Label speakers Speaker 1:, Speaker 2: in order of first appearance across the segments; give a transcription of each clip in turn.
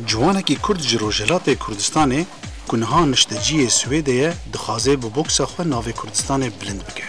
Speaker 1: Ciwanekî Kurd ji Rojhilatê Kurdistanê ku niha nişteciyê Swêdê ye dixwaze bi boksa xwe navê Kurdistanê bilind bike.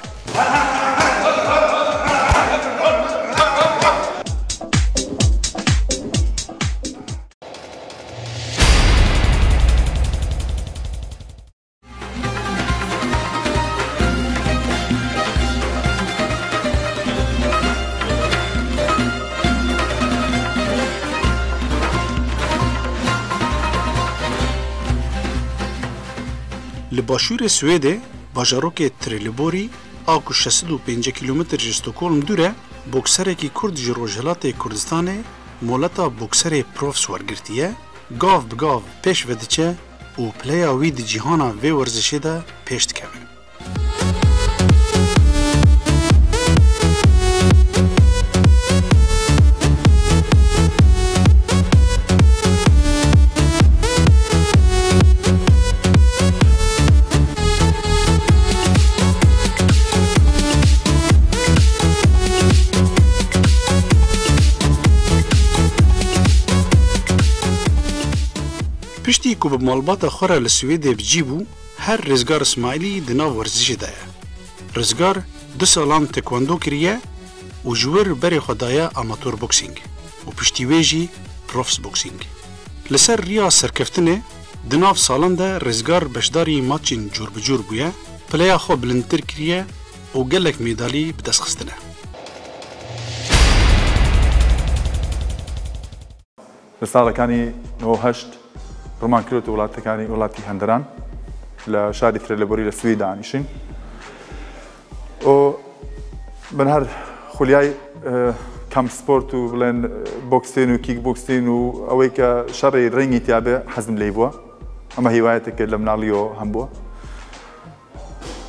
Speaker 1: Li başûrê Swêdê bajarokê Trelleborî a ku 650 kîlometr ji Stockholm dûr e, bokserekî Kurd ji Rojhilatê Kurdistanê moleta bokserê profs wergirtiye, gav bi gav pêş ve diçe û pileya wî di cîhana vê werzişê de pêş dikeve. Piştî ku bi malbata xwe re li Swêdê bi cî bû, her Rizgar Ismaîlî di nav werzişê de ye. Rizgar du salan tekwando kiriye û ji wir berê xwe daye amator boksîng û piştî wê jî profs boksîng. Li ser riya serkeftinê di nav salan de Rizgar beşdarî maçên cûrbicûr bûye, pileya xwe bilindtir kiriye û gelek mêdalî bi dest xistine.
Speaker 2: لە ساڵەکانی 98 ڕوومان کردۆتە وڵاتەکانی وڵاتی هەندەران لە شاری ترێلەبۆری لە سوید دانیشین و من هەر خولیای کەم سپۆرت و بڵێن بۆکسێن و کیک بۆکسین و ئەوەی کە شەڕی ڕێنگی تیاابێ حەزم لی بووە ئەمە هیوایەتێکە لە مناڵیەوە هەم بووە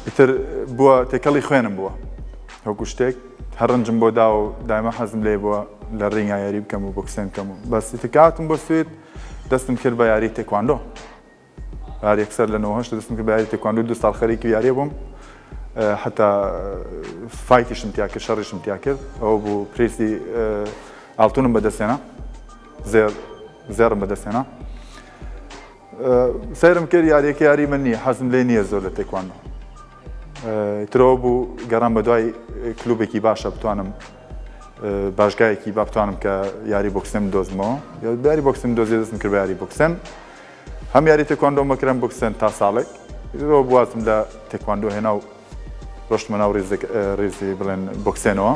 Speaker 2: ئیتر بووە تێکەڵی خوێنم بووە وەکو شتێک هەر ڕەنجم بۆ دا و دایمە حەزم لێ بووە لە ڕینگا یاری بکەم و بۆکسێن بکەم و بەس ئیتر کە هاتم بۆ سوید دەستم کرد بە یاری تێکواندۆ هەر یەکسەر لە 98 دەستم کرد بە یاری تێکواندۆ دو ساڵ خەریکی یاریە بووم حتا فایتیشم تیا کرد شەڕیشم تیا کرد ئەوە بوو پرێسی ئاڵتونم بەدەستێنا زێر زێڕم بەدەستێنا سەیرم کرد یاریەکە یاری من نییە حەزم لێ نییە زۆر لە تێکواندۆ ترەوە بوو گەڕام بە دوای کلوبێکی باشە بتوانم باشگایەکی با بتوانم کە یاری بۆکسێن دۆزمەوە یاری بۆکسم دۆزی دەستم کرد بە یاری بۆکسێن هەم یاری تێکواندۆ مەکرم بۆکسێن تا ساڵێک رۆ بوازم لە تێکواندۆ هێنا و ڕۆشتمە ناو ڕیزی بڵێن بۆکسێنەوە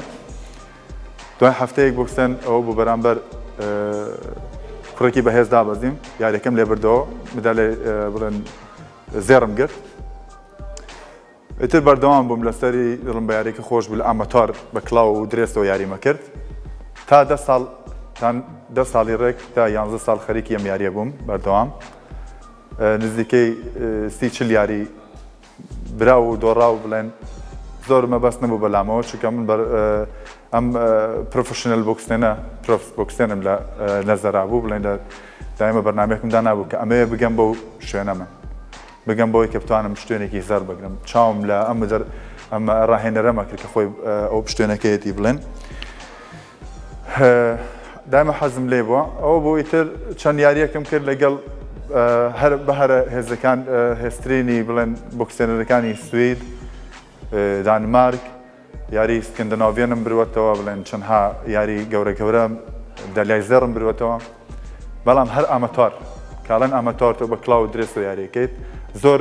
Speaker 2: دوای هەفتەیەک بۆکسێن ئەوە بوو بەرامبەر کوڕێکی بەهێز دابەزیم یاریەکەم لێ بردەوە مدالێ بڵێن زێڕم گرت ئیتر بەردەوام بووم لەسەری دڵم بە یاریەکە خۆش بوو لە ئامەتۆر بە کلااو و درێسەوە یاریمە کرد تا دە ساڵ تان دە ساڵی ڕێک تا یانزە ساڵ خەریکی ئەم یاریە بووم بەردەوام نزیکەی سی چل یاری براو و دۆڕاو بڵێن زۆر مەبەست نەبوو بەلامەوە چونکە من بەر ئەم پرۆفشنەل بۆکسێنە پرۆفس بۆکسێنم لە نەزەرا بوو بڵێن لە دایمە بەرنامەیەکم دانابوو کە ئەمەیە بگەم بەو شوێنە من بگەم بەوەی کە بتوانم پشتێنێکی زەر بگرم چاوم لە ئەم دەر ئەم ڕاهێنەرەمە کرد کە خۆی ئەو پشتێنەکەیەتی بڵێن دایمە حەزم لێ بووە ئەوە بۆ ئیتر چەند یاریەکەم کرد لەگەڵ هەر بە هەرە هێزەکان هێسترینی بڵێن بۆکسێنەرەکانی سوید دانمارک یاری سکندناڤیەنم بروەتەوە بڵێن چەندها یاری گەورە گەورە دەلیای زێڕم بروەتەوە بەڵام هەر ئامەتۆر کاڵەن ئامەتۆر تۆ بە کلااو درێس و یاریەکەیت زۆر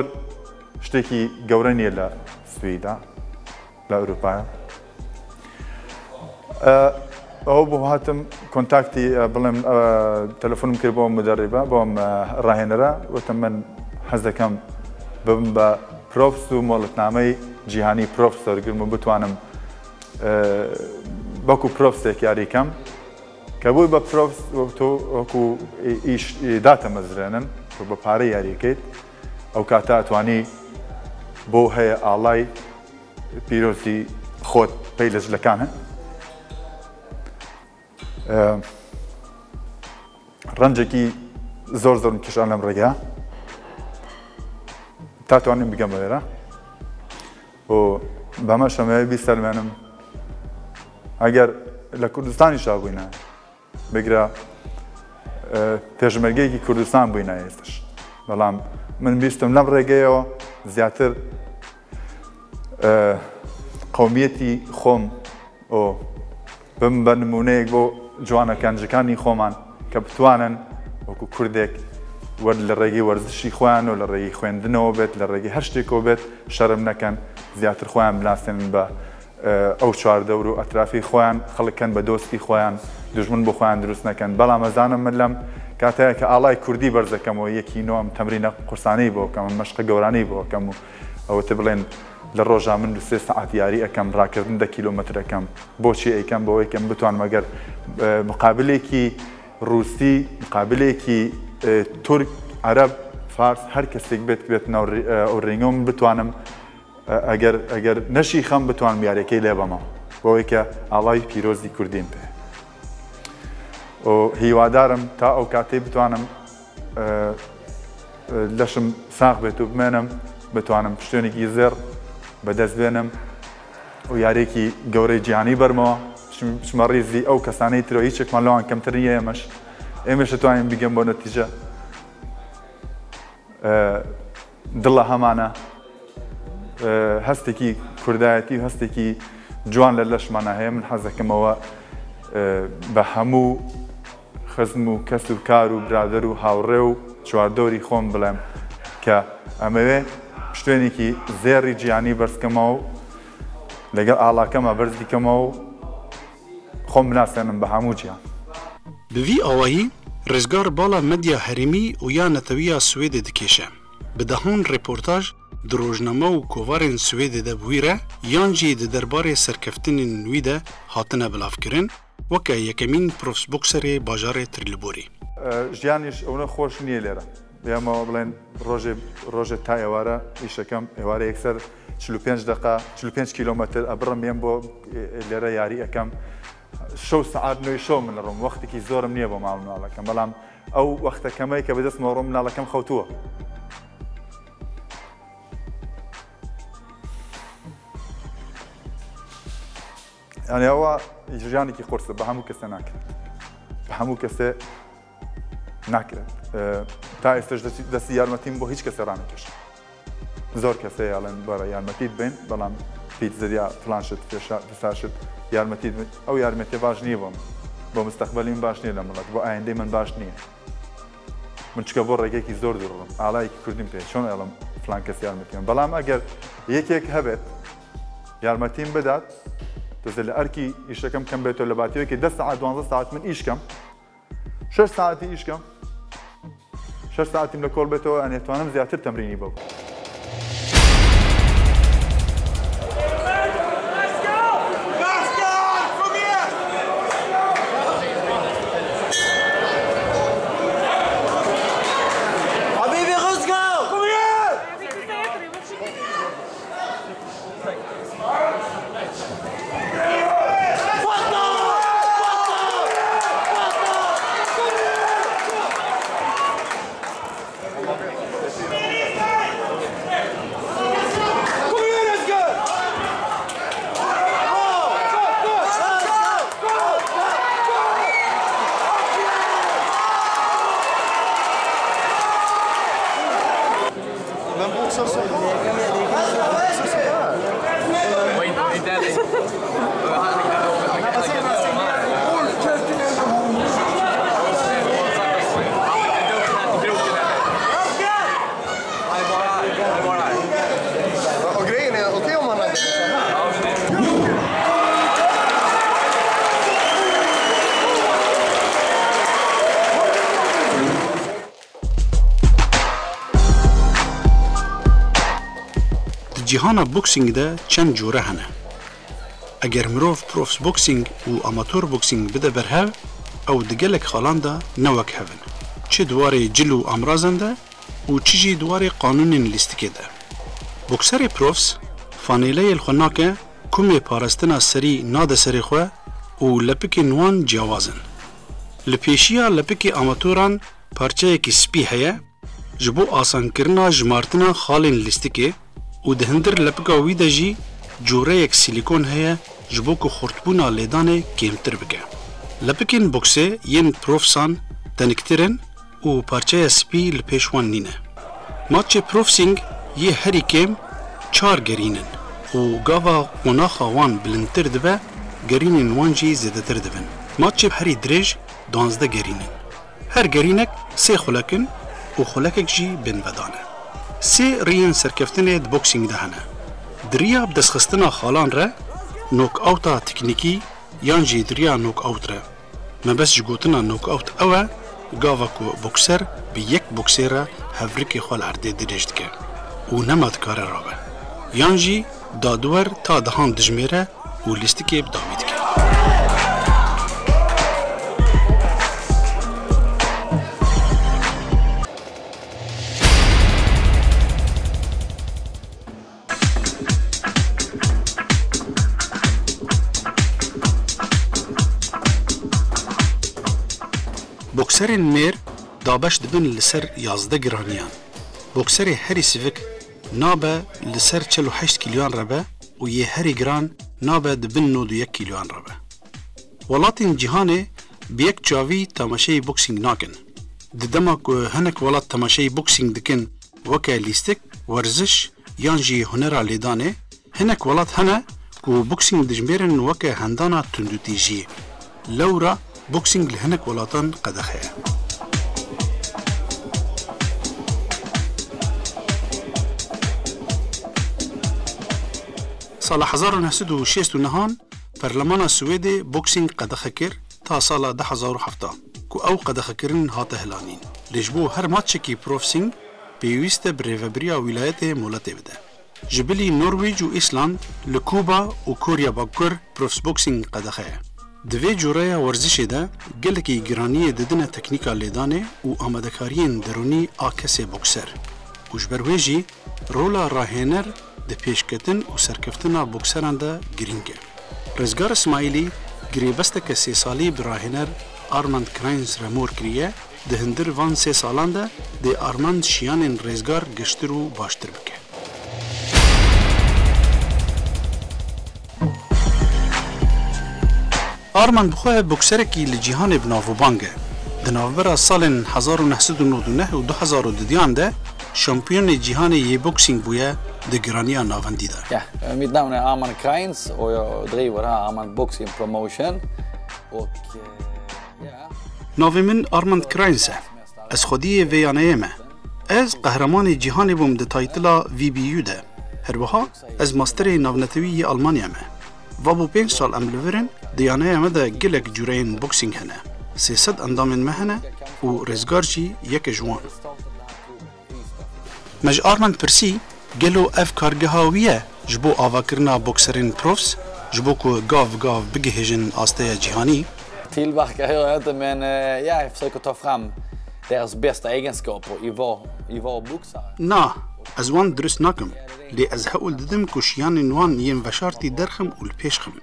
Speaker 2: شتێکی گەورە نییە لە سویدا لە ئەوروپایە ئەوە بۆ هاتم کۆنتاکتی بڵێم تەلەفۆنم کرد بۆ مدەڕیبە بۆم ڕاهێنەرە وتم من حەز دەکەم ببم بە پرۆفس و مۆڵەتنامەی جیهانی پرۆفس وەرگرم و بتوانم وەکو پرۆفسێک یاریکەم کە بووی بە پرۆفس تۆ وەکو ئیش داتەمەزرێنن تۆ بە پارە یاریەکەیت ئەو کاتە ئەتوانی بۆ هەیە ئاڵای پیرۆزی خۆت پەی لە جلەکانە ڕەنجێکی زۆر زۆرم کێشان لەم ڕێگا تا توانیم بگەم بەێرە و بەمەش ئەمەوێ بیسەلمێنم ئەگەر لە کوردستانی شابووینە بگرە. پێشمەرگەیەکی کوردستان بووینە ئێستش، بەڵام من بیستم لەم ڕێگەیەوە زیاتر قومیەتی خۆم ئۆ بم بە نمونەیەک بۆ جوانە گەنجەکانی خۆمان کە بتوانن وەکو کوردێک وەر لە ڕێگەی وەرزشی خۆیان و لە ڕێگەی خوێندنەوە بێت لە ڕێگەی هەر شتێکەوە بێت شەرم نەکەن، زیاتر خۆیان بناسێنن بە ئەو چواردەور و ئەترافی خۆیان، خەڵک کەن بە دۆستی خۆیان، دوژمن بۆ خۆیان دروست نەکەن. بەڵام ئەزانم من لەم کاتەیە کە ئاڵای کوردی بەرز دەکەمەوە یەکی نۆ ئەم تەمرینە قورسانەی بۆ کەم، ئەم مەشقە گەورانەی بۆ کەم و ئەوەتە بڵێن لە ڕۆژا من دوو سێ سەعات یاری ئەکەم، ڕاکردن دە کیلۆمەتر ئەکەم. بۆچی ئەیکەم؟ بۆ ئەوەی کە من بتوانم ئەگەر مقابلێکی ڕووسی، مقابلێکی تورک، عەرەب، فارس هەر کەسێک بێت بێت ناو ئەو ڕینگەوە من بتوانم ئەگەر ئەگەر نەشی خەم بتوانم یاریەکەی لێ بەمەوە بەوەی کە ئاڵای پیرۆزی کوردیم پێ و هیوادارم تا ئەو کاتەی بتوانم لەشم ساغ بێت و بمێنم بتوانم پشتێنێکی زێڕ بەدەست بێنم و یاریەکی گەورەی جیهانی بەرمەوە بچمە ڕیزی ئەو کەسانەی ترەوە هیچێکمان لەوان کەمتر نییە ئێمەش ئێمەش دەتوانین بگەم بۆ نەتیجە دڵە هەمانە هەستێکی کوردایەتی و هەستێکی جوان لە لەشمانە هەیە من حەزەکەمەوە بە هەموو خزم و کەس و کار و برادەر و هاوڕێ و چواردەوری خۆم بڵێم کە ئەمەوێ پشتێنێکی زێڕی جیهانی بەرزکەمەوە و لەگەڵ ئاڵاکەمە بەرزی کەمەوە و خۆم بناسێنم بە هەموو جیهان.
Speaker 1: Bi vî awayî Rizgar bala medya herêmî û ya netewiya Swêdê dikêşe. Bi dehan reportaj di rojname û kovarên Swêdê de bi wî re yan jî di derbarê serkeftinên wî de hatine belavkirin weke yekemîn profsbokserê bajarê Trelleborgê.
Speaker 2: ژیانیش ئەونە خۆش نییە لێرە. ئێمەوە بڵێن ڕۆژێ ڕۆژێ تا ئێوارە ئیشەکەم ئێوارە یەکسەر 45 دقە 45 کیلۆمەتر ئەبڕم یەم بۆ لێرە یاری ئەەکەم شەو سەعات نۆی شەو من ڕۆم وەختێکی زۆرم نییە بۆ ماڵ مناڵەکەم بەڵام ئەو وەختە کەمەی کە بەدەستمەوە ڕۆم مناڵەکەم خەوتووە. یعنی ئەوە ژیانێکی قورسە بە هەموو کەسێ ناکرێت بە هەموو کەسێ ناکرێت تا ئێستش دەستی یارمەتیم بۆ هیچ کەسێ ڕانەکێش زۆر کەسێ یاڵێن بەرە یارمەتیت بین بەڵام پیتزریا فلان شت فێشا شت یارمەتیت ئەو یارمەتیە باش نییە بۆم بۆ مستەقبەلی من باش نییە لە مڵات بۆ ئایندەی من باش نییە من چکە بۆ ڕێگەیەکی زۆر دوورڕم ئاڵایەکی کوردیم پێ چۆن ئەڵم فلان کەس یارمەتیم بەڵام ئەگەر یەکێک هەبێت یارمەتیم بدات تۆزە لە ئەرکی ئیشەکەم کەم بێتەوە لە باتیەکی 10 ساعت 12 ساعت من ئیشکەم 6 ساعتی ئیشکەم 6 ساعتیم لە کۆڵ بێتەوە ئەنێتوانم زیاتر تەمرینی بۆ بکەم.
Speaker 1: Di cîhana boksîng de çend cure hene. Eger mirov profsboksîng û amatorboksîng bide ber hev, ew di gelek xalan de ne wek hev in. Çi di warê cil û amrazan de û çi jî di warê qanûnên lîstikê de. Bokserê profs fanêleyê li xwe nake, kumê parastina serî nade serê xwe û lepikên wan ciyawaz in. Li pêşiya lepikê amatoran parçeyekî spî heye ji bo asankirina jimartina xalên lîstikê û di hundir lepika wî de jî cureyek sîlîkon heye ji bo ku xurtbûna lêdanê kêmtir bike. Lepikên boksê yên profsan Teniktir in û parçeya spî li pêş wan nîne. Maçê proffsing yê herî kêm çar gerîn in û gava qonaxa wan bilindtir dibe gerînên wan jî zêdetir dibin. Maçê herî dirêj duwazdeh gerîn in. Her gerînek sê xulek in û xulekek jî bênvedan e. Sê riyên serkeftinê di boksîng de hene. Di riya bi destxistina xalan re, nokawta teknîkî yan jî di riya nokawt re. Mebest ji gotina nokawt ew e, gava ku bokser bi yek boksê re hevrikê xwe li erdê dirêj dike û nema dikare rabe. Yan jî dadwer ta dehan dijmêre û lîstikê bi dawî dike. Bokserên mêr dabeş dibin li ser 11 giraniyan. Bokserê herî sivik nabe li ser 48 kîloyan re be û yê herî giran nabe di bin 91 kîloyan re be. Welatên cîhanê bi yek çavî temaşeyî boksîng nakin. Di dema ku hinek welat temaşeyî boksîng dikin weke lîstik, werziş yan jî hunera lêdanê, hinek welat hene ku boksîng dijmêrin weke hendana tundûtîjiyê. Lewra boksîng li hinek welatan qedexe ye. Sala 1969 Perlemana Swêdê boksîng qedexe kir ta sala 2007 ku ew qedexekirin hate hilanîn. Lê ji bo her maçekî proffsing pêwîst e bi rêveberiya wîlayetê moletê bide. Ji bilî Norwêc û Îsland li Kuba û Korya Bakur proffsboksîng qedexe ye. Di vê cureya werzişê de gelekî giraniyê didine teknîka lêdanê û amadekariyên derûnî a kesê bokser û ji ber wê jî rola rahêner di pêşketin û serkeftina bokseran de girîng e. Rêzgar Îsmaîlî girêbesteke sê salî bi rahêner Armand Krajnc re mor kiriye, di hundir van sê salan de dê Armand şiyanên Rêzgar geştir û baştir bike. Armand bi xwe bokserekî li cîhanê bi navûbang e. Di navbera salên 1999 û 2002 de şampiyonê cîhanê yê boksîng bûye di giraniya navendî de.
Speaker 3: Ja, mitt namn är Armand Krajnc och jag driver det här Armand Boxing Promotion. Och ja,
Speaker 1: Navê min Armand Krajnc e. Ez xwediyê vê yaneyê me. Ez qehremanê cîhanê bûm di taytila VBU de. Her wiha ez masterê navnetewî yê Almanya me. Va bû pênc sal em li vir in, di yaneya me de gelek cureyên boksîng hene. 300 endamên me hene û Rêzgar jî yek ji wan. Me ji Armand pirsî gelo ev kargeha wî ye ji bo avakirina bokserên profs ji bo ku gav gav bigihêjin asteya cîhanî.
Speaker 3: Tillverkar gör jag inte men eh, ja, jag försöker ta fram deras bästa egenskaper i var, i var boxare.
Speaker 1: Na, ez wan dirust nakim. Lê ez hewl didim ku şiyanên wan yên veşartî derxim û li pêş xim.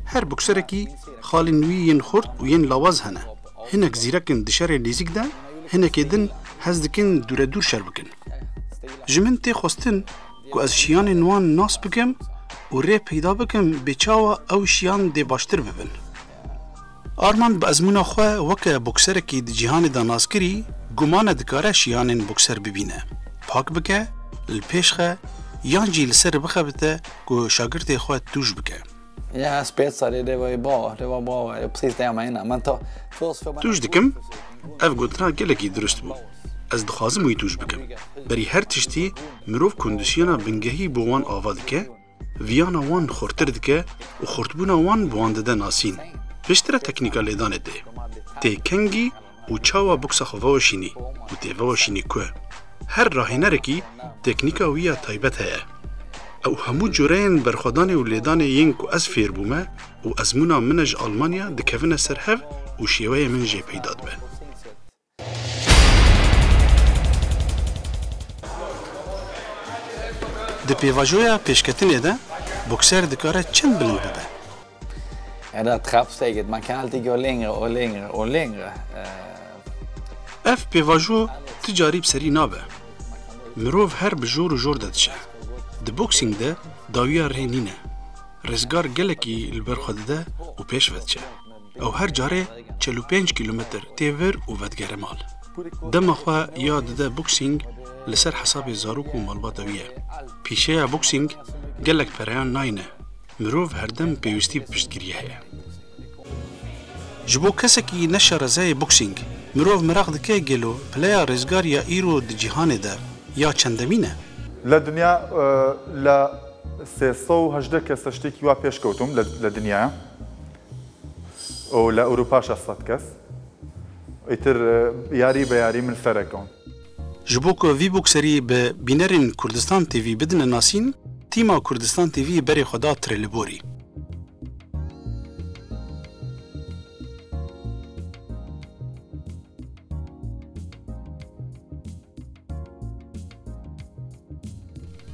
Speaker 1: Her bokserekî xalên wî yên xurt û yên lawaz hene. Hinek zîrekin di şerê nêzîk de, hinekê din hez dikin dûredûr şer bikin. Ji min tê xwestin ku ez şiyanên wan nas bikim û rê peyda bikim bê çawa ew şiyan dê baştir bibin. Armand bi ezmûna xwe weke bokserekî di cîhanê de naskirî, gumane dikare şiyanên bokser bibîne. Pak bike, li pêş xe yan jî li ser bixebite ku şagirtê xwe tûj bike.
Speaker 3: Ja, spetsa det, det var ju bra. Det var bra. Det är precis det jag menar. Man tar, först får man...
Speaker 1: Tûj dikim, ev gotina gelekî dirust bû. Ez dixwazim wî tûj bikim. Berî her tiştî mirov kondisyona bingehî bo wan ava dike, viyana wan xurttir dike û xurtbûna wan bi wan dide nasîn. Piştre teknîka lêdanê tê. Tê kengî û çawa boksa xwe veweşînî û tê veweşînî ku. Her rahênerekî teknîka wî ya taybet heye. Ew hemû cureyên berxwedanê û lêdanê yên ku ez fêr bûme û ezmûna min e ji Almanya dikevine ser hev û şêweyê min jê peyda dibe. Di pêvajoya pêşketinê de bokser dikare çend bilind bibe.
Speaker 3: Ja, det här trappsteget, man kan alltid gå längre och längre och längre. Eh,
Speaker 1: Ev pêvajo ti carî bi serî nabe. Mirov her bi jor û jor de diçe. Di boksîng de dawiya rê nîne. Rêzgar gelekî li ber xwe dide û pêş ve diçe. Ew her carê 45 kîlometr tê vir û vedigere mal. Dema xwe ya dide boksîng li ser hesabê zarok û malbata wî ye. Pîşeya boksîng gelek pereyan nayne, mirov herdem pêwîstî bi piştgiriyê heye. Ji bo kesekî ne şarezayê boksîng, mirov meraq dike gelo pileya Rêzgar ya îro di cîhanê de ya çendemîn e?
Speaker 2: لە دنیا لە 318 کەسە شتێکی وا پێشکەوتوم لە دنیاە و لە ئەوروپاشە 100 کەس ئیتر یاری بە یاری من سەرەکەون.
Speaker 1: Ji bo ku vî bokserî bi bînerên Kurdistan TV bidine nasîn, tîma Kurdistan TV berê xwe da Trelleborgê.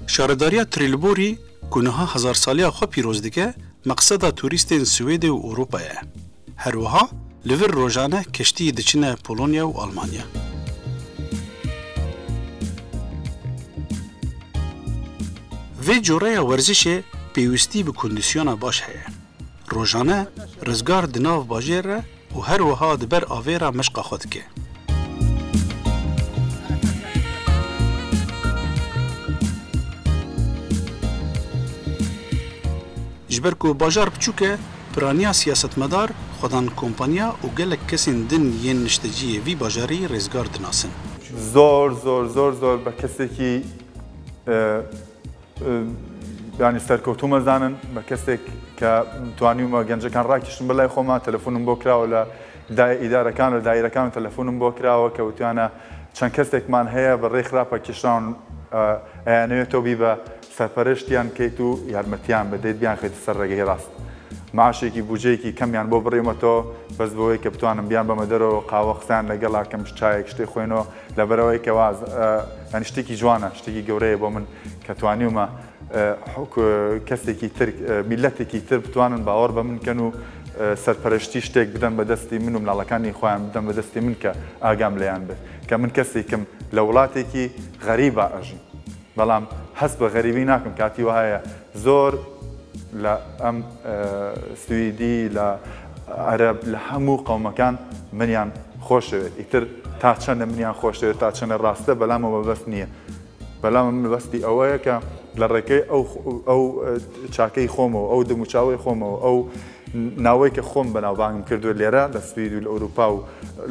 Speaker 1: Şaredariya Trelleborgê ku niha hezarsaliya xwe pîroz dike, meqseda turîstên Swêdê û Ewropayê ye. Her wiha li vir rojane keştî diçine Polonya û Almanya. Vê coreya werzişê pêwîstî bi kondîsyona baş heye. Rojane Rizgar di nav bajêr re û her wiha di ber avê re meşqa xwe dike. Ji ber ku bajar biçûk e, piraniya siyasetmedar, xwedan kompanya û gelek kesên din yên nişteciyê vî bajarî Rêzgar dinasin.
Speaker 2: زۆر زۆر زۆر زۆر بە کەسێکی ینی سەرکەوتومەزانن بە کەسێک کە توانیومە گەنجەکان ڕاکیشن بەلای خۆما تەلەفۆنم بۆ کراوە لە ئیدارەکان لە دایرەکان تەلەفۆنم بۆ کراوە کە وتیانە چەند کەسێکمان هەیە بە ڕێی خراپە کێشراون ئەیانەوێتەوە بی بە سەرپەرشتیان کەیت و یارمەتیان بدەیت بیانخەیتە سەر ڕێگەی ڕاست. معاشێکی بودجەیەکی کەمیان بۆ بڕیومەتەوە بەس بۆی کە بتوانم بیان بەمە دەرەوە قاوە قسەیان لەگەڵا کەم چایەک شتێ خوێنەوە لەبەرەوەی کە واز ینی شتێکی جوانە شتێکی گەورەیە بۆ من کە توانیومە کەسێکی تر میلەتێکی تر بتوانن باوەڕ بە من کەن و سەرپەرشتی شتێک بدەن بە دەستی من و مناڵەکانی خۆیان بدەن بە دەستی من کە ئاگام لێیان بێت کە من کەسێکم لە وڵاتێکی غەریبا ئەژیم بەڵام هەست بە غەریبی ناکەم کاتی وهایە زۆر لە ئەم سویدی لە عەرەب لە هەموو قەومەکان منیان خۆشەوێت ئیتر تا چەندە منیان خۆشەوێت تا چەندە ڕاستە بەلامەوە مەبەست نییە بەلام مەبەستی ئەوەیە کە لە ڕێکەی ئەو ئەو چاکەی خۆمەوە ئەو دەموچاوەی خۆمەوە ئەو ناوەی کە خۆم بەناوبانگم کردووە لێرە لە سوید و لە ئەوروپا و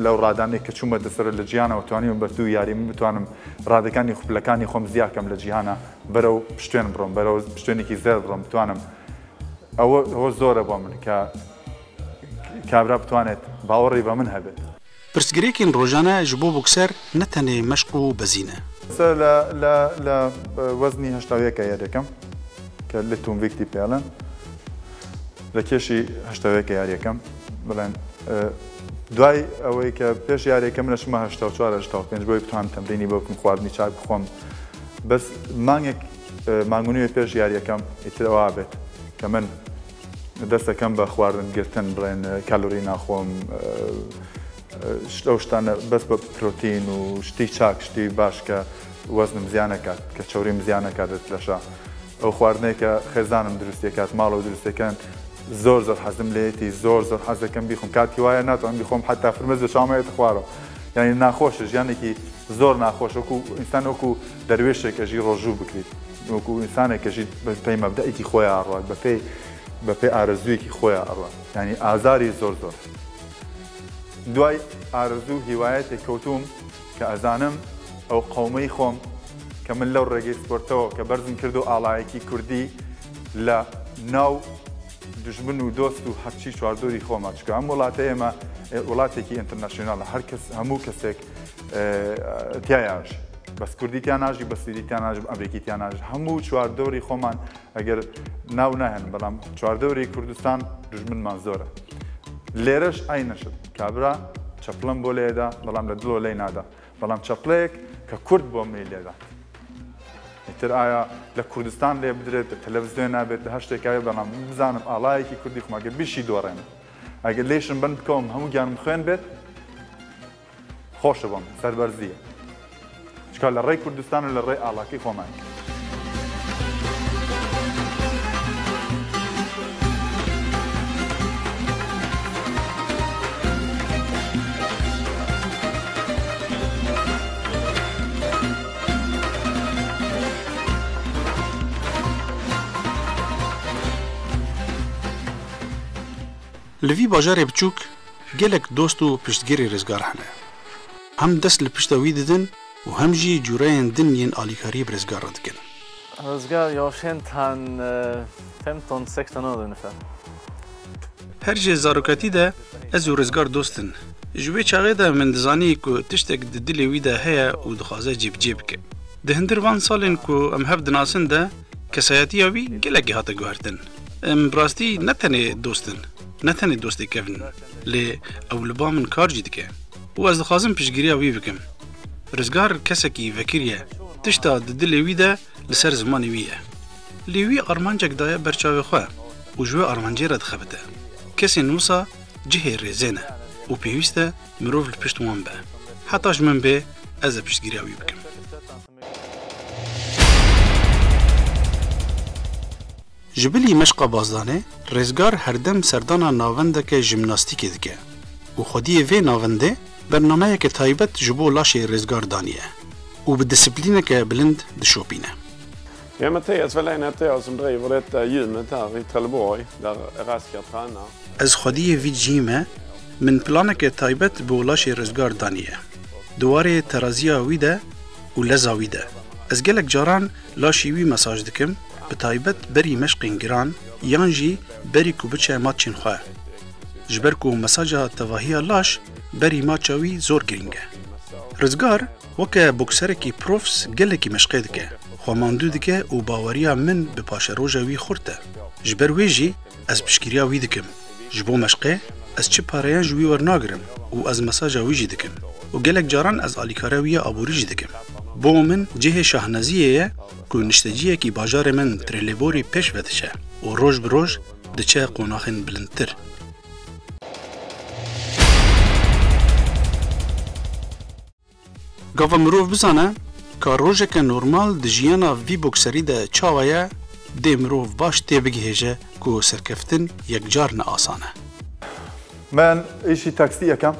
Speaker 2: لەو ڕادانەی کە چوومە دەسەرە لە جیهانەوە توانیوم بە دوو یاری من بتوانم ڕادەکانی خپلەکانی خۆم زیاکەم لە جیهانە بەرەو پشتێن بڕۆم بەرەو پشتێنێکی زێر بڕۆم بتوانم ئەوە ئەوە زۆرە بۆ من کە کابرا بتوانێت باوەڕی بە من هەبێت.
Speaker 1: Pirsgirêkên rojane ji bo bokser ne tenê meşq û bezîn e.
Speaker 2: لە لە لە وەزنی 81 یاریەکەم کە لە tungvikt ی پێڵن لە کێشی 81 یاریەکەم بڵێن دوای ئەوەی کە پێش یاریەکەم لە شمە 84 85 بۆی بتوانم تەمرینی بۆ بکەم خواردنی چاک بخۆم بەس مانگێک مانگونیوێ پێش یاریەکەم ئیتر ئەوە بێت کە من دەستەکەم بە خواردن گرتن بڵێن کالۆری ناخۆم ئەو شتانە بەس بە پرۆتین و شتی چاک شتی باش کە وەزنم زیانەکات کە چوریم زیانەکات لەشە ئەو خواردنەی کە خێزانم دروستێکات ماڵەوە دروستەکەن زۆر زۆر حەزم لێتی زۆر زۆر حەزەکەم بیخۆم کاتی وایە ناتوانم بیخۆم حتا فرمز بە چاومێتە خوارەوە یعنی ناخۆشە ژیانێکی زۆر ناخۆش وەکو ئینسان وەکو دەروێشێک ئەژی ڕۆژوو بکریت وەکو ئینسانێک ئەژی بەپێی مەبدەئێکی خۆیان ئەڕوات بەپێی بەپێی ئارەزوویەکی خۆیان ئەڕوات یعنی ئازاری زۆر زۆر دوای ئارەزوو هیوایەتێک کەوتوم کە ئەزانم ئەو قەومەی خۆم کە من لەو ڕێگەی سپۆرتەوە کە بەرزم کردو ئاڵایەکی کوردی لە ناو دژمن و دۆست و هەرچی چواردۆری خۆمە چکە ئەم وڵاتە ئێمە وڵاتێکی international ە هەر کەس هەموو کەسێک تایاژ بەس کوردی تیا ناژی بە سویدی تیا ناژی ئەمریکی تیا ناژی هەموو چواردەوری خۆمان ئەگەر ناو ناهێن بەڵام چواردەوری کوردستان دژمنمان زۆرە لێرەش ئای نەشت کابرا چەپڵم بۆ لێدا بەڵام لە دڵۆ لێی نادا بەڵام چەپڵەیەک کە کورد بۆ منی لێدات ئیتر ئایا لە کوردستان لێ بدرێت لە تەلەڤزیۆن نابێت لە هەر شتێکاوێ بەڵام بزانم ئاڵایەکی کوردی خۆم ئەگەر بیشی دۆڕێنم ئەگەر لێشم بند بکەوم هەموو گیانم خوێن بێت خۆشە بۆم سەربەرزیە چکا لە ڕێی کوردستان و لە ڕێی ئاڵاکەی خۆمان کرد.
Speaker 1: Li vî bajarê biçûk gelek dost û piştgirê Rizgar hene. Hem dest li pişta wî didin û hem jî cûreyên din yên alîkariyê bi Rizgar re dikin.
Speaker 4: Rizgar, jag har känt han femton, sexton år ungefär.
Speaker 1: Her ji zarokatî de ez û Rizgar dost in. Ji wê çaxê de min dizanî ku tiştek di dilê wî de heye û dixwaze cêbicê bike. Di hindir van salên ku em hev dinasin de kesayetiya wî gelekî hate guhertin. Em bi rastî ne tenê dost in, ne tenê dostê kevn in, lê ew li ba min kar jî dike û ez dixwazim piştgiriya wî bikim. Rizgar kesekî vekirî ye, tişta di dilê wî de li ser zimanê wî ye. Lê wî armancek daye ber çavê xwe û ji wê armancê re dixebite. Kesên wisa cihê rêzê ne û pêwîst e mirov li pişt wan be. Heta ji min bê ez ê piştgiriya wî bikim. Ji bilî meşqa bazdanê, Rêzgar herdem serdana navendeke jimnastîkê dike û xwediyê vê navendê bernameyeke taybet ji bo laşê Rêzgar daniye û bi disiplîneke bilind dişopîne.
Speaker 5: Ja, Mattias Wallén heter jag som driver detta gymmet här i Trelleborg där Raskar tränar.
Speaker 1: Ez xwediyê vî cî me, min planeke taybet bo laşê Rizgar daniye. Di warê teraziya wî de û leza wî de. Ez gelek caran laşê wî mesaj dikim, bi taybet berî meşqên giran yan jî berî ku biçe maçên xwe. Ji ber ku mesaja tevahiya laş berî maça wî zor girîng e. Rizgar Weke bokserekî profs gelekî meşqê dike, xwe mandû dike û baweriya min bi paşeroja wî xurt e. Ji ber wê jî ez piştgiriya wî dikim. Ji bo meşqê ez çi pareyan ji wî wernagirim û ez mesaja wî jî dikim û gelek caran ez alîkariya wî ya aborî jî dikim. Bo min cihê şahnaziyê ye ku nişteciyekî bajarê min Trelleborî pêş ve diçe û roj bi roj diçe qonaxên bilindtir. Gava mirov bizane ka rojeke normal di jiyana vî bokserî de çawa ye, dê mirov baş tê bigihêje ku serkeftin yekcar ne asan e.
Speaker 2: من ئیشی تاکسی ئەکەم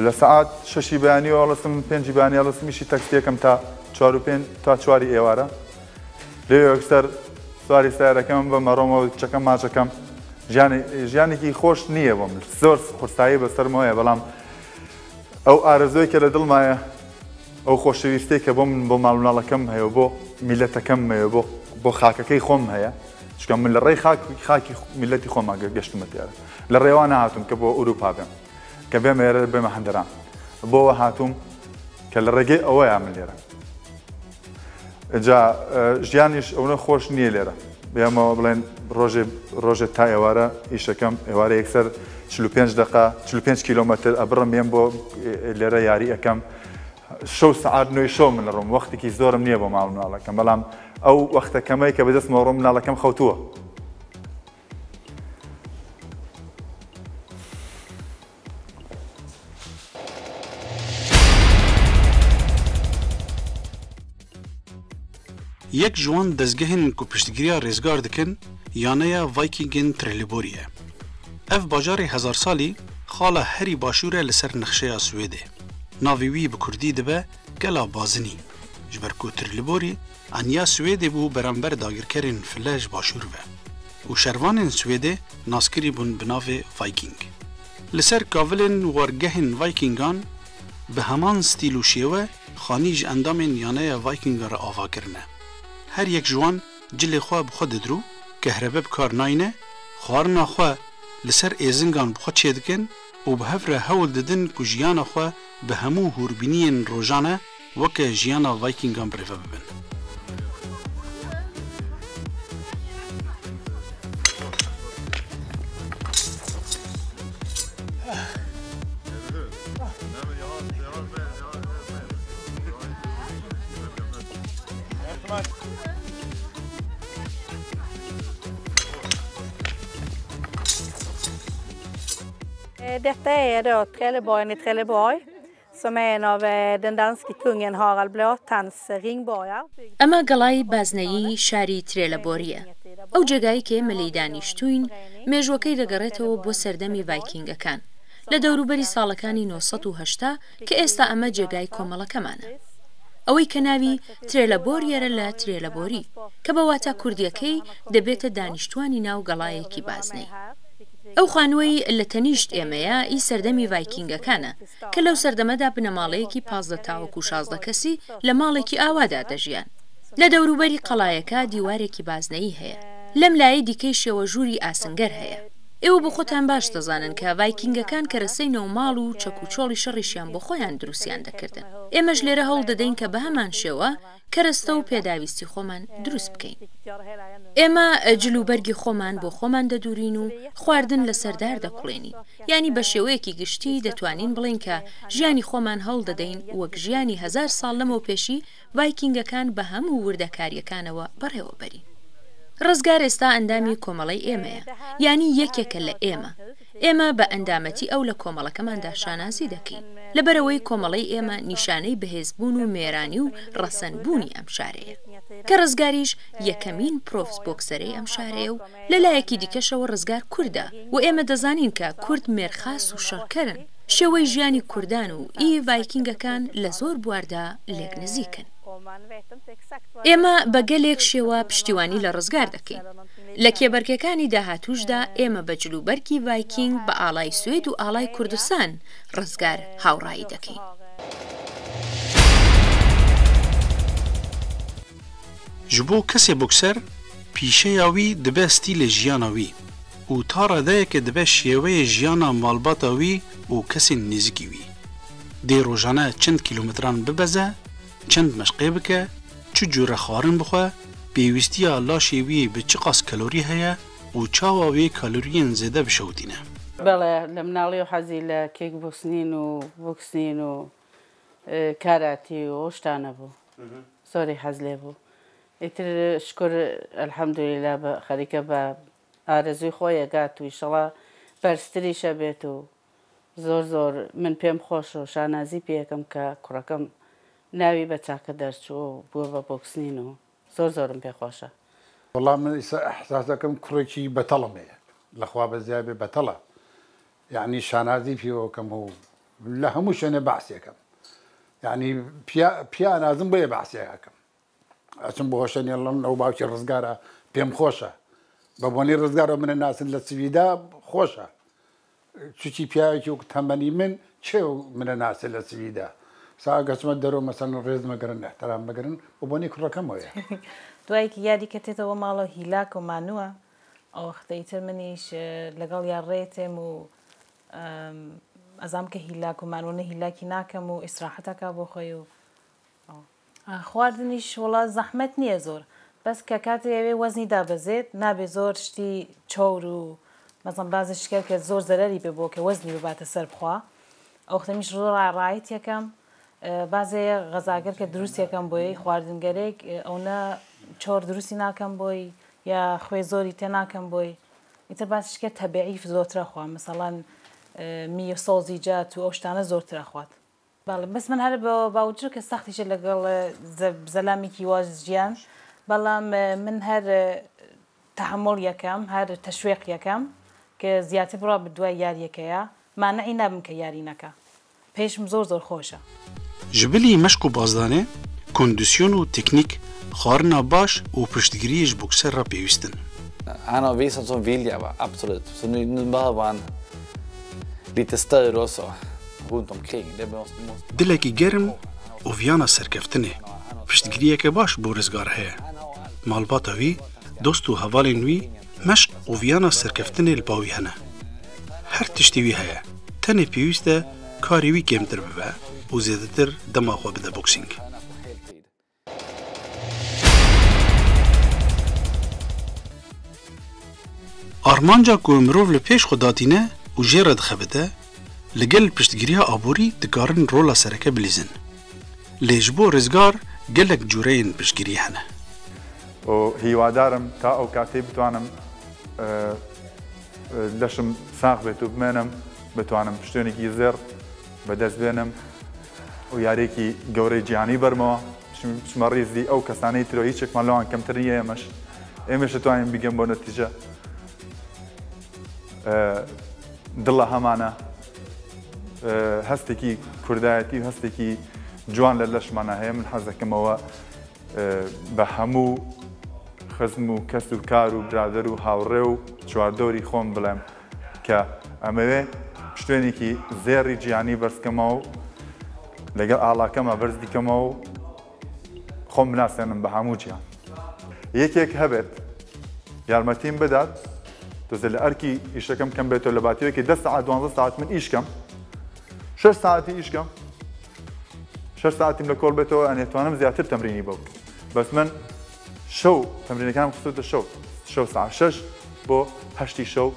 Speaker 2: لە سەعات شەشی بەیانیەوە هەڵەسم پێنجی بەیانی هەڵەسم ئیشی تاکسی ئەکەم تا چوار و پێنج تا چواری ئێوارە لەوێ یەکسەر سواری سەیارەکەم بم ئەڕۆمەوە کچەکەم ماچەکەم ژیانی ژیانێکی خۆش نییە بۆم زۆر قورسایی بەسەرمەوەیە بەڵام ئەو ئارەزووی کە لە دڵمایە ئەو خۆشەویستەی کە بۆ من بۆ ماڵ مناڵەکەم هەیە و بۆ میلەتەکەم هەیە بۆ بۆ خاکەکەی خۆم هەیە چونکە من لە ڕێی خاک خاکی میلەتی خۆمان گەشتمە تێرە لە ڕێوان نەهاتوم کە بۆ ئەوروپا بێم کە بێمە ئێرە بێمە هەندەران بۆوە هاتووم کە لە ڕێگەی ئەوەیە من لێرە جا ژیانیش ئەونە خۆش نییە لێرە بێمەوە بڵێن ڕۆژێ ڕۆژێ تا ئێوارە ئیشەکەم ئێوارە یەکسەر 45 دقە 45 کیلۆمەتر ئەبڕم بێم بۆ لێرە یاری ئەەکەم شەو سەعات نۆی شەو من ڕۆم وەختێکی زۆرم نییە بۆ ماڵ مناڵەکەم بەڵام ئەو وەختە کەمەی کە بەدەستمەوە ڕۆم مناڵەکەم خەوتووە.
Speaker 1: Yek ji wan dezgehên ku piştgiriya rêzgar dikin yaneya Vikingên Trelleborg ye. Ev bajarê hezarsalî xala herî başûr e li ser nexşeya Swêdê. Navê wî bi kurdî dibe Kela Bazinî. Ji ber ku Trelleborg eniya Swêdê bû beramber dagirkerên file ji başûr ve û şervanên Swêdê naskirî bûn bi navê Viking. Li ser kavilên wargehên Vikingan bi heman stîl û şêwe xanî ji endamên yaneya Vikingan re ava kirine. Her yek ji wan cilê xwe bi xwe didirû, kehrebe bi kar nayne, xwarina xwe li ser êzingan bi xwe çêdikin û bi hev re hewl didin ku jiyana xwe bi hemû hûrbîniyên rojane weke jiyana Vikingan birêve bibin.
Speaker 6: Detta är då Trelleborgen i Trelleborg som är en av den danske kungen Harald Blåtands ringborgar.
Speaker 7: ئەمە گەڵای بازنەیی شاری ترێلەبۆرییە. ئەو جێگایەی کە ئێمە لێی دانیشتووین، مێژووەکەی دەگەڕێتەوە بۆ سەردەمی ڤایکینگەکان، لە دەوروبەری ساڵەکانی 980 کە ئێستا ئەمە جێگای کۆمەڵەکەمانە. ئەوەی کە ناوی ترێلەبۆریەرە لە ترێلەبۆری، کە بە واتا کوردییەکەی دەبێتە دانیشتووانی ناو گەڵایەکی بازنەی. ئەو خانووەی لە تەنیشت ئێمەیە ئی سەردەمی ڤایکینگەکانە، کە لەو سەردەمەدا بنەماڵەیەکی 15 تاوەکو 16 کەسی لە ماڵێکی ئاوادا دەژیان. لە دەوروبەری قەڵایەکە دیوارێکی بازنەیی هەیە. لەم لایەی دیکەیشیەوە ژووری ئاسنگەر هەیە. ئێوە بۆ خۆتان باش دەزانن کە ڤایکینگەکان کەرەسەی نەوماڵ و چەک و چۆڵی شەڕیشیان بۆ خۆیان دروستیان دەکردن. ئێمەش لێرە هەوڵ دەدەین کە بەهەمان شێوە کەرەستە و پێداویستی خۆمان دروست بکەین. ئێمە جل و بەرگی خۆمان بۆ خۆمان دەدورین و خواردن لەسەر دار دەکوڵێنین. یانی بە شێوەیەکی گشتی دەتوانین بڵێین کە ژیانی خۆمان هەوڵ دەدەین وەک ژیانی هەزار ساڵ لەمەوپێشی ڤایکینگەکان بە هەموو وردەکارییەکانەوە بەڕێوە بەرین. ڕزگار ئێستا ئەندامی کۆمەڵەی ئێمەیە، یانی یەکێکە لە ئێمە. ئێمە بە ئەندامەتی ئەو لە کۆمەڵەکەماندا شانازی دەکەین. لەبەرئەوەی کۆمەڵەی ئێمە نیشانەی بەهێزبوون و مێرانی و ڕەسەن بوونی ئەم شارەیە. کە ڕزگاریش یەکەمین proffs بۆکسەرەی ئەم شارەیە و لە لایەکی دیکەشەوە ڕزگار کوردە و ئێمە دەزانین کە کورد مێرخاس و شەڕکەرن. شێوەی ژیانی کوردان و ئی ڤایکینگەکان لە زۆر بواردا لێک نزیکن. ئێمە بە گەلێک شێوە پشتیوانی لە ڕزگار دەکەین. لە کێبەرکێکانی داهاتووشدا ئێمە بە جلوبەرگی ڤایکینگ بە ئاڵای سوێد و ئاڵای کوردستان ڕزگار هاوڕایی دەکەین.
Speaker 1: Ji bo kesê bokser pîşeya wî dibe stîlê jiyana wî û ta radeyekê dibe şêweyê jiyana malbata wî û kesên nêzîkî wî. Dê rojane çend kîlometran bibeze, çend meşqê bike, çi cure xwarin bixwe, pêwîstiya laşê wî bi çiqas kalorî heye û çawa wê kaloriyên zêde bişewitîne.
Speaker 8: بەڵێ لە مناڵیەوە حەزی لە کیک بۆکسنین و بۆکسنین و کاراتی و ئەو شتانە بوو زۆری حەز لێ بوو ئیتر شکر الحمدللە بە خەریکە بە ئارەزووی خۆی ئەگات و ئیشەڵا بەرزتریشە بێت و زۆر زۆر من پێم خۆشە و شانازی پێ ئەکەم کە کوڕەکەم ناوی بە چاکە دەرچووە و بووە بە بۆکسنین و زۆر زۆرم پێ خۆشە.
Speaker 9: وەڵا من ئیستا ئیحساس ئەکەم کوڕێکی بەتەڵم هەیە لەخوا بەزیاد بێ بەتەڵە یەعنی شانازی پێوەکەم و لە هەموو شوێنێ بەعسی ئەکەم یەعنی پیا پیا ئەنازم بۆیە بەعسی ئەکەم ئەچم بۆ هۆشەنی ئەڵێم ئەو باوکی ڕزگارە پێم خۆشە بە بۆنەی ڕزگارەوە منە ناسن لە سویدا خۆشە چچی پیاوێکی وەک تەمەنی من چێ منە ناسێ لە سویدا سا گەچمە دەرۆ مەسەن ڕێز مەگرن احترام مەگرن بۆ بۆنەی کوڕەکەمەوەیە.
Speaker 10: دوایەکی یاری کە تێتەوە ماڵەوە هیلاک و مانووە ئەوەختە ئیتر منیش لەگەڵیا ڕێ تێم و ئەزانم کە هیلاک و مانووە نە هیلاکی ناکەم و ئیسراحەت ئەکا بۆ خۆی و خواردنیش وەڵا زەحمەت نییە زۆر بەس کە کاتێ ئەوێ وەزنی دابەزێت نابێ زۆر شتی چەور و مەسەڵەن بازێ شکەر کە زۆر زەرەری بێ بۆ کە وەزنی بباتە سەر بخوا ئەوختە منیش زۆر ڕایت یەکەم بازێ غەزاگەر کە دروست یەکەم بۆی خواردنگەرێک ئەونە چۆر دروستی ناکەم بۆی یا خوێ زۆری تێ ناکەم بۆی ئیتر باسی شکەر تەبیعی زۆرتر ئەخوا مەسەڵەن میوە سەوزیجات و ئەو شتانە زۆرتر ئەخوات. بەڵێ بەس من هەر بە باوجود کە سەختیشە لەگەڵ زەلامێکی واز ژیان بەڵام من هەر تەحەموڵ یەکەم هەر تەشوێق یەکەم کە زیاتر بڕوا بە دوای یاریەکەیە مانعی نابم کە یاری نەکا پێشم زۆر زۆر خۆشە.
Speaker 1: Ji bilî meşq û bazdanê، kondîsyon û teknîk، xwarina baş û piştgiriyê ji bokser re pêwîst in.
Speaker 3: Han har visat sån vilja va, absolut. Så nu, nu behöver han lite stöd också runt omkring. Det måste, måste...
Speaker 1: Dilekî germ û viyana serkeftinê, piştgiriyeke baş bo Rizgar heye. Malbata wî, dost û hevalên wî meşq û viyana serkeftinê li ba wî hene. Her tiştê wî heye, tenê pêwîst e karê wî kêmtir bibe û zêdetir dema xwe bide boksîng. Armanca ku mirov li pêş xwe datîne û jê re dixebite, li gel piştgiriya aborî dikarin rola sereke bilîzin. Lê ji bo Rizgar gelek cureyên piştgiriyê hene.
Speaker 2: û هیوادارم تا ئەو کاتەی بتوانم لەشم ساغ بێت و بمێنم بتوانم پشتێنێکی زێڕ بەدەست بێنم و یاریەکی گەورەی جیهانی بەرمەوە بچمە ڕیزی ئەو کەسانەی ترەوە هیچێکمان لەوان کەمتر نییە ئێمەش ئێمەش دەتوانین بگەم بۆ نەتیجە دڵە هەمانە هەستێکی کوردایەتی و هەستێکی جوان لە لەشمانە هەیە من حەز دەکەمەوە بە هەموو خزم و کەس و کار و برادەر و هاوڕێ و چواردەوری خۆم بڵێم. کە ئەمەوێ پشتێنێکی زێڕی جیهانی بەرزکەمەوە و لەگەڵ ئاڵاکەمە بەرز بیکەمەوە و خۆم بناسێنم بە هەموو جیهان. یەکێک هەبێت یارمەتیم بدات تۆزێ لە ئەرکی ئیشەکەم کەم بێتەوە لە باتیەکی دە سەعات دوانزە سەعات من ئیش کەم شەش سەعاتی ئیش کەم شەش سەعاتیم لە کۆڵ بێتەوە ئەنێ توانم زیاتر تەمرینی بۆ بکەم بەس من شەو تەمرینەکانم خستۆتە شەو شەو سەعات شەش بۆ هەشتی شەو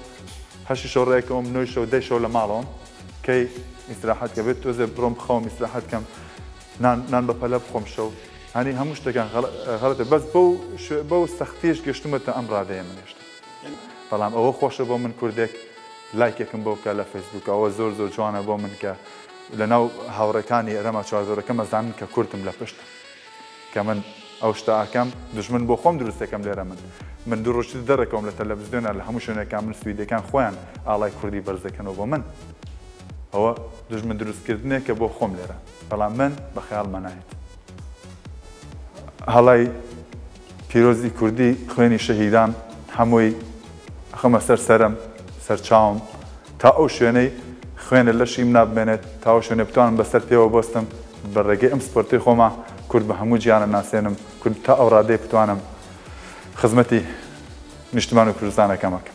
Speaker 2: هەشتی شەو ڕێکەوم نۆی شەو دەی شەو لە ماڵەوەم کەی ئیسراحەت کە بێت تۆزێ بڕۆم بخەوم ئیسراحەت کەم نان نان بە پەلە بخۆم شەو هەنی هەموو شتەکان غەڵەتە بەس بەو بەو سەختیش گەشتومەتە ئەم ڕادەیە من هێشتا بەڵام ئەوە خۆشە بۆ من کوردێک لایکێکم بۆ بکە لە فەیسبوک ئەوە زۆر زۆر جوانە بۆ من کە لەناو هاوڕێکانی ئێرەما چواردەورەکەم ئەزانن کە کوردم لە پشت کە من ئەو شتە ئەکەم دوژمن بۆ خۆم دروستەکەم لێرە من من دوو ڕۆژتر دەرەکەوم لە تەلەڤزیۆنا لە هەموو شوێنێکا من سویدەکان خۆیان ئاڵای کوردی بەرز دەکەنەوە بۆ من ئەوە دوژمن دروستکردنێکە بۆ خۆم لێرە بەڵام من بە خەیاڵما نایەت هەڵای پیرۆزی کوردی خوێنی شەهیدان هەمووی ئەخەمە سەر سەرم سەر چاوم تا ئەو شوێنەی خوێن لە لەشی منا بمێنێت تا ئەو شوێنەی بتوانم بەسەر پێوە بوەستم بە ڕێگەی ئەم سپۆرتەی خۆما کورد بە هەموو جیهانە ناسێنم کورد تا ئەو ڕادەیە بتوانم خزمەتی نیشتمان و کوردستانەکەم ئەکەم.